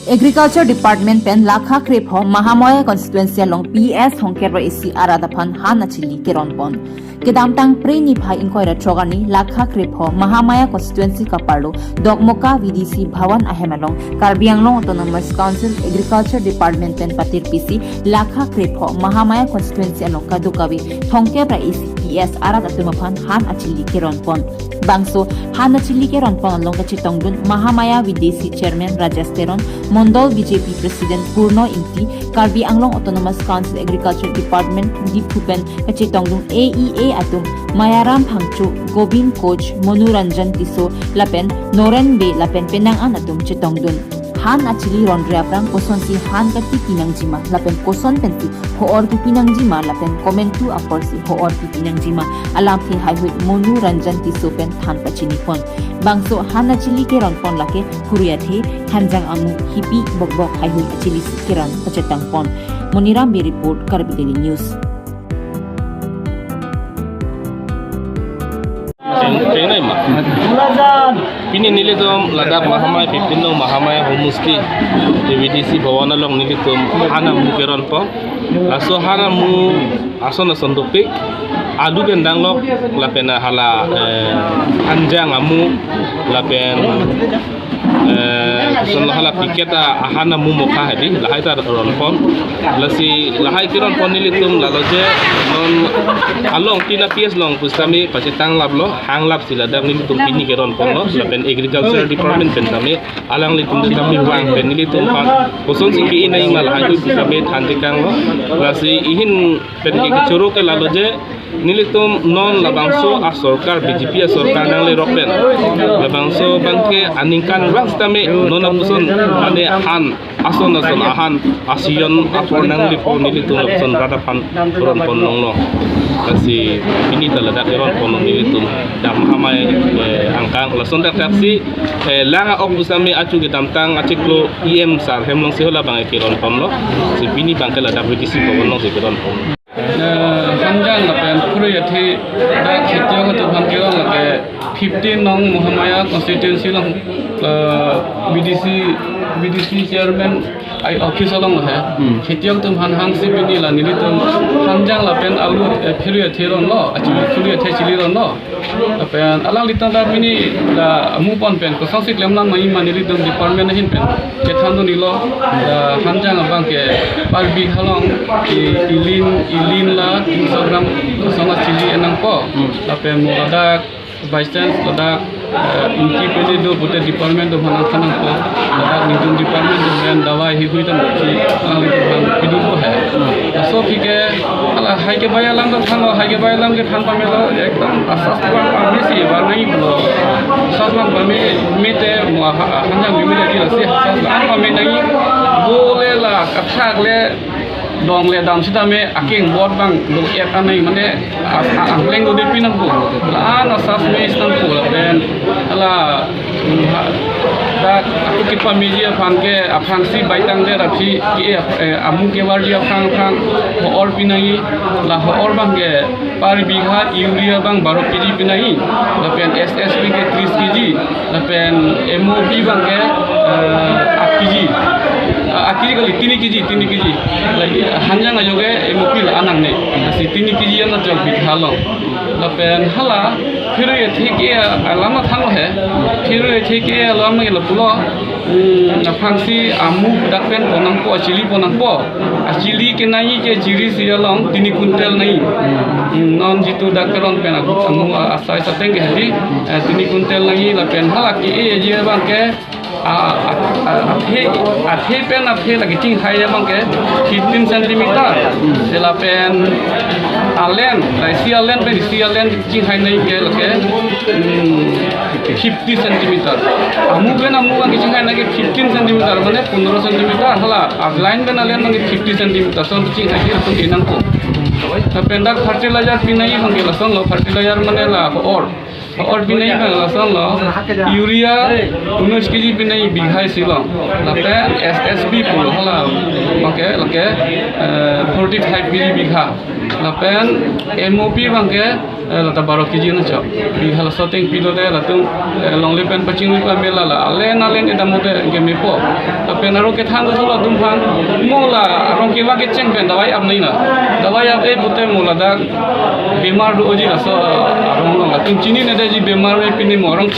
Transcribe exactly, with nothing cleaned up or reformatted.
Agriculture Department pen lakha krepho Mahamaya constituency along P S Thongkep ra isi arat aphan han achili keron pon. Kedamtang Phre niphai ingkoi ra throk arni lakha krepho Mahamaya constituency kaparlo Dokmoka V D C Bhawan ahem along Karbi Anglong Autonomous Council Agriculture Department pen patir pisi lakha krepho Mahamaya constituency along kadokave Thongkep ra isi P S arat atum aphan han achili keron pon. Bangso han achili keron pon along kachetongdun Mahamaya V D C Chairman Rajesh Teron, Mondol B J P President Purno Ingti, Karbi Anglong Autonomous Council Agriculture Department Diphu pen kachetongdun A E A atum Mayaram Phangcho, Gobin Koch, Monu Ranjan Tisso lapen Noren Bey lapen penang an atum chetongdun. Han achili ronre aphrang kosonsi han kati pinangjima lapen koson pensi ho-or kipinangjima lapen komantu aporsi ho-or kipinangjima alamthe haihui Monu Ranjan Tisso pen than pachini pon. Bangso han achili keron pon lake phurui athe, hanjang amu, hipi, bokbok haihui achilisi keron pachetang pon. Moniram Bey report, Karbi Daily News. Cheng-, chengnai ma. Pini nelitum ladak Mahamaya fifteen along Mahamaya Homusti V D C Bhawan along nelitum han amu keron pon. Laso han amu ason ason dopik. Alu pen danglok lapen hala, eh, hanjang amu lapen, eh, koson lo hala piket ahan amu mokha hedi lahai ta ron pon. Lasi lahai keron pon nelitum lalo je non along tina P S along pusitame pachetang laplo, hang lapsi ladak nelitum pini keron ponlo lapen Agriculture Department pen tame alanglitum sitame vang pen nelitum aphan kosonsi ke-e nangji ma lahai hui pusitame than tekanglo. Lasi ihin pen ke kechoro ke lalo je nelitum non labangso asorkar B J P asorkar nanglerok pen labangso abangke aningkan vang sitame non apuson ane han ason ason ahan asiyon apor nanglepo nelitum lapuson rat aphan ron pon longlo. Lasi pini ta ladak keron pon nelitum dak Mahamaya, eh, angkang lason dak daksi, eh, lang a-ok pusitame achu kedamtang achiklo E M sar hem alongsi hala abang keron ponlo. Si pini abangke ladak V D C Bhawan alongsi keron pon. Eh, hanjang lapen phurui athe dak khetiok atum aphan keron lake fifteen nong Mahamaya constituency along, eh, V D C, V D C chairman ai office along lo he. Hmm. Khetiok atum aphan hangsi pini la nelitum hanjang lapen alu, eh, phurui athe ronlo, achili phurui athe chili ronlo. Lapen alanglitum ta pini la amu pon pen kosonsi klemlang nangji ma nelitum department ahin pen chethan dun-ilo. La hanjang abangke per bigha along i-, ilin, ilin la tinsho gram kosonsi chili nangpo. Hmm. Lapen mo ladak by chance ladak, eh, ingki pele do pute department do manang thanangpo. Ladak nelitum department do men dawai hihui tam si alanglitum aphan pidunpo he. Hmm. Laso aphi ke hala hai kebai alam do thanlo, hai kebai alam kethan pamelo, ekdom asas abang pamesi barnai pulo. Asas abang pame mete mo ha-, hanjang meme lagi lasi asas abang pame nangji. Bole la kathak le dong le dam sitame aking bot abang do et anai mane a-, a-, angkleng do depi nangpo. La-an asas me-es nangpo lapen hala, mm, ha, dak aku kipameji aphan ke aphrangsi baitang le raphi ke, eh, amu kevarji aphrang aphrang ho-or pi nangji. La ho-or abangke per bigha urea abang baro K G pi nangji, lapen S S P ke tris K G, lapen M O P abangke, eh, aat K G. Ah, aat K G kali, tini K G, tini K G. Lagi hanjang ajo ke M O P la anang ne. Lasi tini K G an chok bigha along. Lapen hala phurui athe ke alam thanlo he. Phurui athe ke alam ke lapulo. Hmm, aphrangsi amu dak pen pon nangpo, achili pon nangpo. Achili kenangji ke chiri si along tini kuntel nangji. Hmm, non jitu dak keron pen agu amu a-, asai sateng ke hadi, eh, tini kuntel nangji lapen hala ke-eji abangke, a, a, a, athe, athe pen athe lagi chinghai abangke fifteen centimeter. Hmm. Lapen alen, la isi alen pen isi alen chinghai nangji ke lake, hmm, fifty centimeter. Amu pen amu abang kachinghai nangji fifteen centimeter, mane pondro centimeter, hala, a-line pen alen abang fifty centimeter, son chinghai ke atum enangpo. Lapen dak fertilizer pi nangji abangke lasonlo, fertilizer mane la ho-or. Or pinai abang lason lo, urea unnish kg pinai bigha isi lo. Lapen S S P pu hala abangke lake eh, forty five kg bigha. Lapen M O P abangke eh, lata baro kg na chok. Bigha laso ateng pilote latum eh, longle pen pachingri pame la la. Alen alen kedam lote ke mepo. Lapen aro kethan do latum aphan mo la arong kevang kecheng pen dawai ap nai na. Dawai ap-e pute mo ladak bemar do-oji laso arong along. Latum chininedetji bemar me pini mo arong